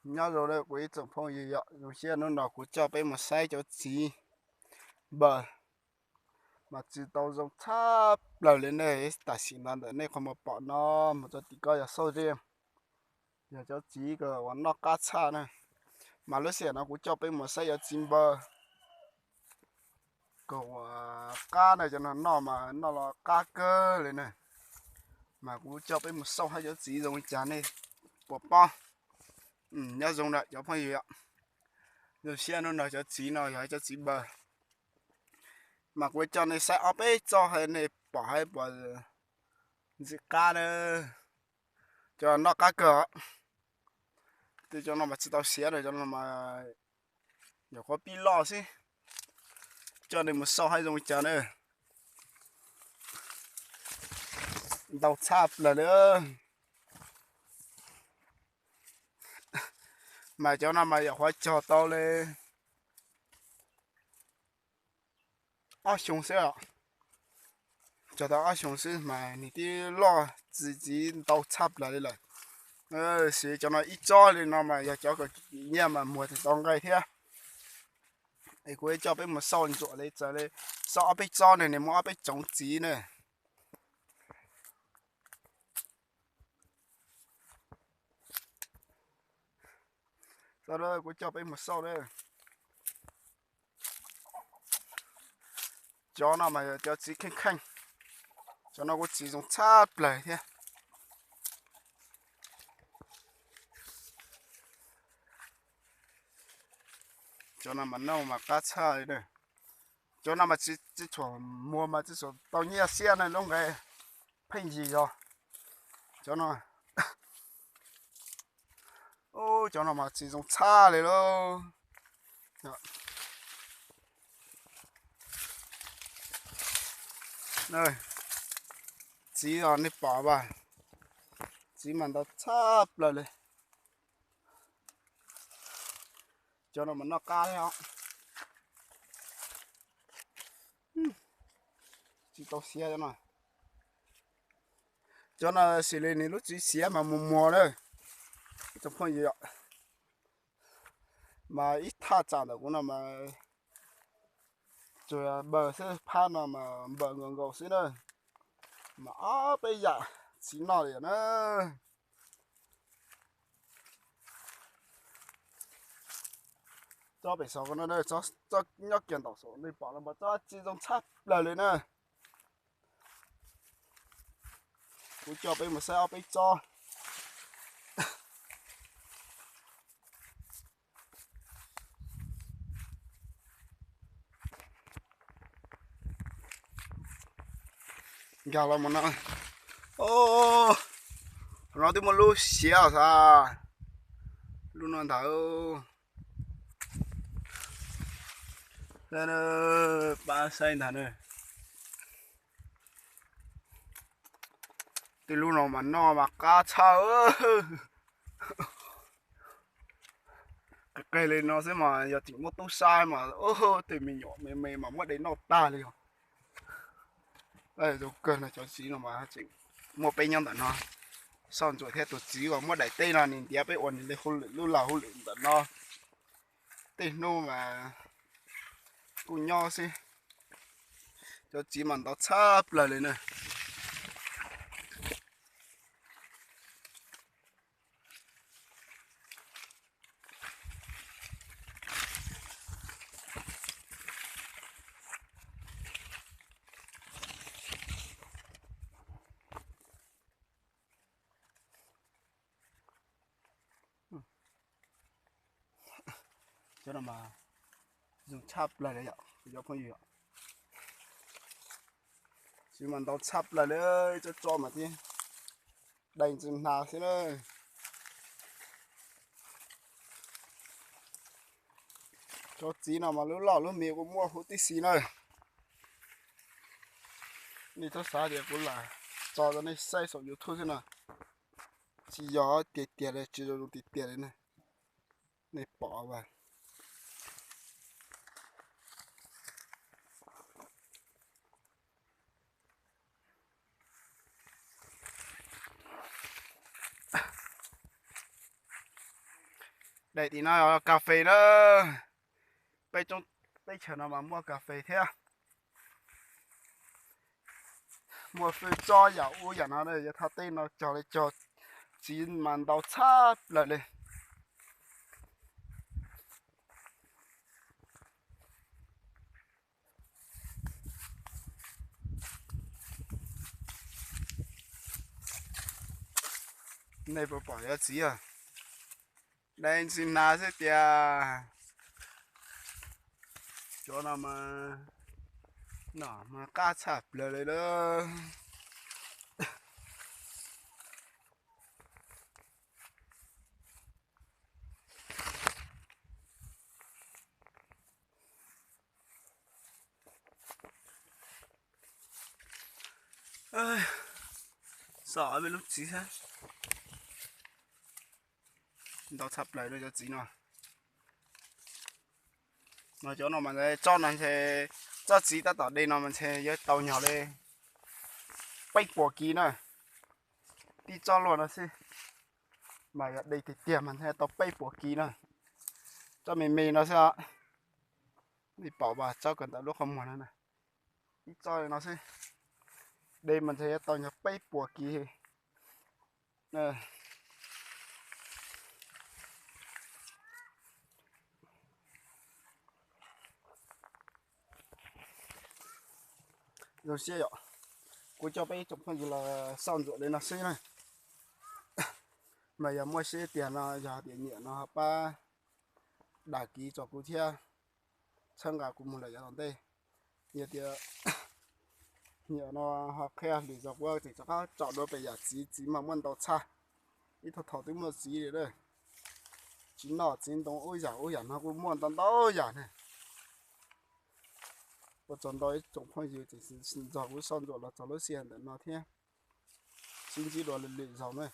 Nyob zoo kuv ib tsoom phooj ywg yom, zoo siab hnub no kuv coj peb mus saib cov txiv npawg mas tsis tau zoo tshaj plaws li ne. Tam sim no ntawm nej qhov muag pom no mus rau tim ko yog xauj riam, yog cov txiv uas noj qab tshaj na. Mas lub sij hawm no kuv coj peb mus saib cov txiv npawg kom uas qab na, cov no noj mas noj los qab kawg li na. Mas kuv coj peb mus xauj saib cov txiv zoo li cas nej puas paub. Nyob zoo na cov phooj ywg, zoo siab hnub no cov txiv no yog cov txiv npawg. Mas kuv coj nej saib ob peb tsob, nej pom saib puas ntxim qab na. Cov noj qab kawg. Tej cov no mas tsis tau siav na, cov no mas yog qhov pib loj xwb. Coj nej mus xauj saib zoo li cas na. Ntau tshaj plaws li. Mas cov no mas yog qhov cog tau li ob xyoo xwb os. Cog tau ob xyoo xwb mas nws twb loj txi txiv ntau tshaj plaws li lawm. Tab sis cov no ib tsob li no mas yog cov kom nyiaj mas muag tsis tau nqaij thiab. Es kuv coj peb mus xauj ntsuam li txawm li xauj ob peb tsob ne, nws muaj ob peb tsoov txiv na. Kuv coj peb mus xauj na. Cov no mas yog cov txiv kheej kheej. Cov no kuj txiv zoo tshaj plaws thiab. Cov no mas noj mas qab tshaj li na. Cov no mas tsis tshua muag mas tsis tshua tau nyiaj siab na, lub nqe pheej yig zog. Cov no, cov no mas txiv zoo tshaj li lauj. Txiv os, nej pom as, txiv mas ntau tshaj plaws li. Cov no mas noj qab thiab os. Tsis tau siav cov no. Cov no xws li nws lub txiv siav mas muag muag na. Ib tsoom phooj ywg, mas ib thaj tsam ntawm kuv no mas tsuas npawg xwb, phab no mas npawg nkaus nkaus xwb na. Mas ob peb yam txiv noj li yom na. Tsob pem saum ko no, tsob nyob kiag ntaum saum nej pom no mas tsob txiv zoo tshaj plaws li na. Kuv coj peb mus saib ob peb tsob. Nkag los mus no, o, no twb muaj lub siav xav, lub no ntag. Pab saib ntag na. Tej lub no mas noj mas qab tshaj. Qis qis li no xwb mas yog tseem muaj tub sab mas tej me nyuam me me mas muab de noj tag li os. Zoo kawg no, cov txiv no mas tseem muaj peb nyob ntawm no. Soj ntsuam thiab tus txiv uas muab daim teb no nws ntiav peb ua nws li hauj lwm, lub lag hauj lwm ntawm no. Tej hnub mas kuj nyob xwb. Cov txiv mas ntau tshaj plaws li na. Cov no mas zoo tshaj plaws li yom, cov phooj ywg. Txiv mas ntau tshaj plaws li, tsob tsob mas thiab dai ntxwg hnav xwb na. Cov txiv no mas lub loj lub me kuj muaj huv tib si na. Nej txhob xav tias kuv lam tso rau nej saib saum YouTube xwb no. Tsis yog tiag tiag li, tsis zoo tiag tiag li ne. Nej pom as. Daim tim no yog kas fes na. Peb teb chaws no mas muaj kas fes thiab. Muaj fwj tsob yam ub yam no, yuav thaj teb no cog li cog txiv mas ntau tshaj plaws li. Nej puas pom yuav txiv, dai ntxwg nas xwb tiag. Cov no mas, no mas qab tshaj plaws li lawm. Xauj ob peb lub txiv, ntau tshaj plaws li cov txiv no. No cov no mas tsob no ntshe, tsob txiv tab tom de no mas ntshe yuav tau nyog li peb puas kis na. Tib tsob luaj no xwb mas yog de tiag tiag mas ntshe tau peb puas kis na. Tsob me me no xwb os. Nej pom mas tsob kawg ntawm lub qhov muag no, tib tsob li no xwb, de mas ntshe yuav tau nyog peb puas kis. Zoo siab yom, kuv coj peb tsoom phooj ywg los xauj ntsuam li no xwb na. Mas yog muaj siab tiag no yog tias nyiam no ho pab dag kiv rau kuv thiab, txhawb nqa kuv mus lawm yav tom ntej. Yog tias nyiam no ho qhia lwm zaus kuv tseem rov qab tsom dua pem yam txiv, txiv mas muaj ntau tshaj. Ib thaum thaum twb muaj txiv li, txiv noj txiv ntoo ub yam ub yam no kuj muaj ntau ntau yam na. Ua tsaug ntau ib tsoom phooj ywg tseem nrog kuv xauj ntsuam los txog lub sij hawm ntawm no thiab. Sib ntsib dua lwm zaus na.